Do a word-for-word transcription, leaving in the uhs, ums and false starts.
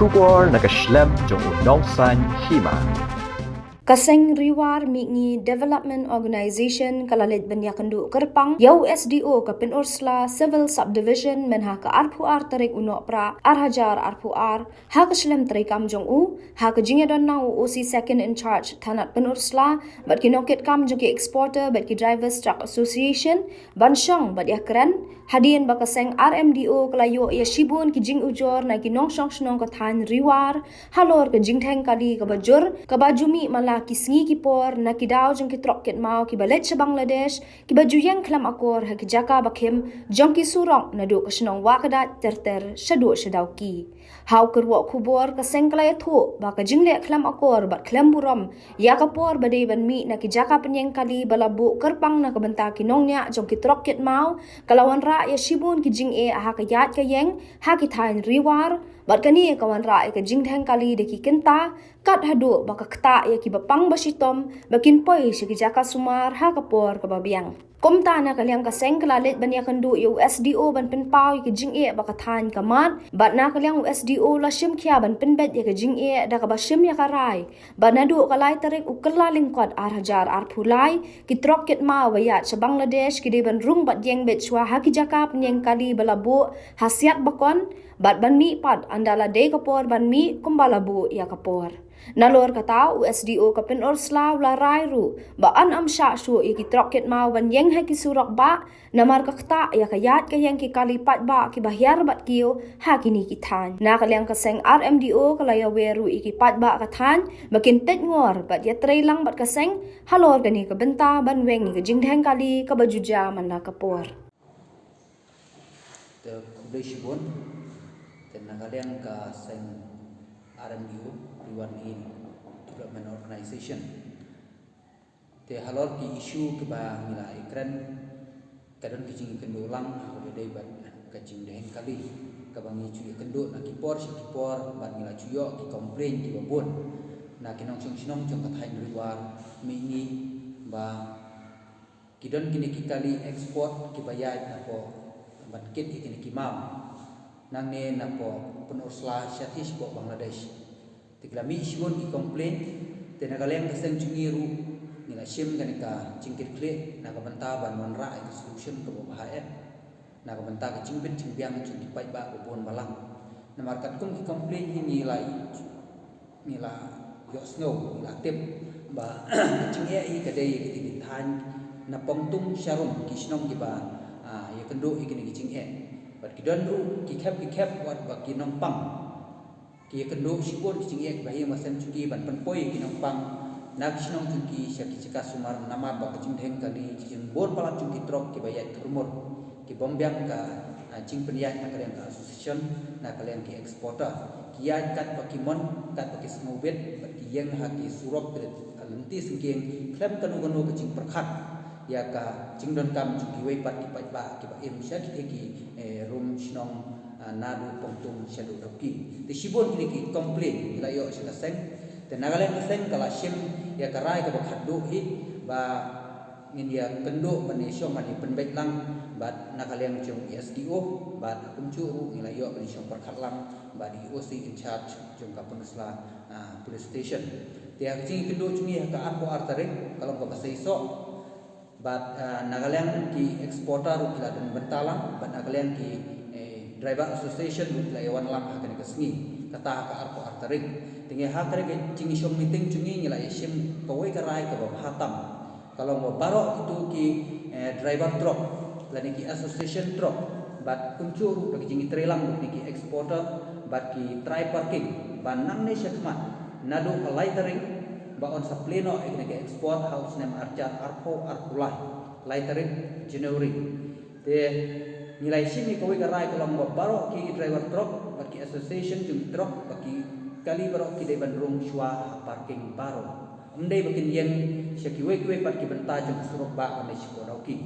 Khubor na ka shlem jong u nongsaiñ hima. Ka seng Ri War Mihngi Development Organisation ka la leit ban ïakynduh kyrpang ïa u S D O ka Pynursla Civil Subdivision mynha ka arphew ar tarik u Nohprah ar hajar arphew ar, ha ka shlem treikam jong u, ha ka jingïadon na u O C second in charge thanat Pynursla bad ki nongkitkam jong ki exporter bad ki Drivers Truck Association ban shong bad ïakren, hadien ba ka seng R M D O ka la ïoh ïa shibun ki jingujor na ki nongshong shnong ka thaiñ Ri War halor ka jingdheng kali kaba jur, kaba ju mih man la ki sngi ki por na ki daw jong ki trok kit maw kiba leit sha Bangladesh, kiba ju ïeng khlem akor ha ki jaka ba khim jong ki surok naduh ka shnong Wahkadait ter ter shaduh sha Dawki. Ha u kyrwoh khubor ka seng ka la ïathuh ba ka jingleh khlem akor bad khlem burom ïa ka por ba dei ban mih na ki jaka pynïeng kali ba la buh kyrpang na ka bynta ki nongñiah jong ki trok kit maw ka la wanrah ïa shibun ki jingeh ha ka ïaid ka ïeng ha ki thaiñ Ri War, bad kane ka wanrah ïa ka jingdheng kali da ki kynta, kat haduh ba ka ktah ïa kiba pang ba shitom ba kin poi sha ki jaka sumar ha ka por kaba biang. Kumta na ka liang ka seng ka la leit ban ïakynduh ïa u S D O ban pynpaw ïa ka jingeh ba ka thaiñ ka mad, bad na ka liang u S D O la shim khia ban pynbeit ïa ka jingeh da kaba shim ïa ka rai ba naduh ka lai tarik u Kyllalyngkot ar hajar arphew lai, ki trok kit maw ba ïaid sha Bangladesh ki dei ban rung bad ïeng beit shuwa ha ki jaka pynïeng kali ba la buh ha Siatbakon, bad ban mih pat ynda la dei ka por ban mih kumba la buh ïa ka por. Nalor kata u S D O ka Pynursla u la rai ruh ba yn ym shah shuh ïa ki trok kit maw ban ïeng ha ki surok bah, namar ka ktah ïa ka ïaid ka ïeng ki kali paidbah kiba hiar bad kiew ha kine ki thaiñ. Na ka liang ka seng R M D O ka la ïawer ruh ïa ki paidbah ka thaiñ ba kin peit ngor bad ïatrei lang bad ka seng halor kane ka bynta ban weng ïa ka jingdheng kali kaba ju jia man la ka por. Te khublei shibun. Te na ka liang ka seng R M D O, Ri War Mihngi Development Organisation. Te halor ki issue kiba ngi la ïakren, ka don ki jingïakynduh lang ha kaba dei bad ka jingdheng kali kaba ngi ju ïakynduh na ki por sha ki por bad ngi la ju ïoh ki complain kiba bun na ki nongshong shnong jong ka thaiñ Ri War Mihngi ba ki don kine ki kali export kiba ïaid napoh ban kit ïa kine ki maw nangne napoh Pynursla shathie shapoh Bangladesh. Te ki la mih shibun ki complain, te na ka liang ka seng jong ngi ruh ngi la shim kane ka jingkitkhlieh na ka bynta ban wanrah ïa ka solution kaba bha eh na ka bynta ka jingbit jingbiang jong ki paidbah ba bun balang. Namar katkum ki complain hi ngi la ngi la ïohsngew, ngi la tip ba ka jingeh hi ka dei ïa kine ki thaiñ na Pongtung Sharum, ki shnong kiba, ah, ïakynduh ïa kine ki jingeh. Bad ki don ruh ki khep ki khep wat ba ki nongpang ki ïakynduh shibun ki jingeh kiba ïeng ba sem jong ki ban pynpoi ïa ki nongpang na ki shnong jong ki sha ki jaka sumar namar ba ka jingdheng kali, ki jingbun palat jong ki trok kiba ïaid thurmur, ki bym biang ka, ah, jingpynïaid na ka liang ka association, na ka liang ki exporter. Ki ïaid katba ki mon, katba ki sngewbit bad ki ïeng ha ki surok ki lynti syngkien khlem kano kano ka jingpyrkhat ïa ka jingdonkam jong kiwei pat ki paidbah kiba im sha kitei ki, eh, rum shnong, ah, naduh Pongtung shaduh Dawki. Te shibun kine ki complain ngi la ïoh sha ka seng. Te na ka liang ka seng ka la shim ïa ka rai kaba khatduh hi ba ngin ïakynduh ban ïashong ban ïapynbeit lang bad na ka liang jong i S D O bad kumjuh ruh ngi la ïoh ban ïashong pyrkhat lang bad i O C in charge jong ka Pynursla, ah, police station. Te ha ka jingïakynduh jong ngi ha ka arphew ar tarik ka long kaba seisoh bad, ah, na ka liang ki exporter ruh ki la don bynta lang bad na ka liang ki, eh, driver association ruh ki la ïawan lang ha kane ka sngi, kata ha ka arphew ar tarik. Te ngi ha kane ka jingïashong meeting jong ngi ngi la ïashim kawei ka rai kaba bha tam. Ka long ba baroh kito ki, eh, driver truck lane ki association truck bad kumjuh ruh da ka jingïatreilang bad ki exporter bad ki trai parking ba nangne shakhmat naduh ka lai tarik ba yn sa plie noh ïa kine ki export ha u snem ar hajar arphew arphew lai, lai tarik January. Te ngi la ïashim ïa kawei ka rai ka long ba baroh ki driver truck bad ki association jong ki truck bad ki kali baroh ki dei ban rung shuwa ha parking baroh. Ym dei ba kin ïeng sha kiwei kiwei pat ki bynta jong ki surok bah ban leit shapoh Dawki.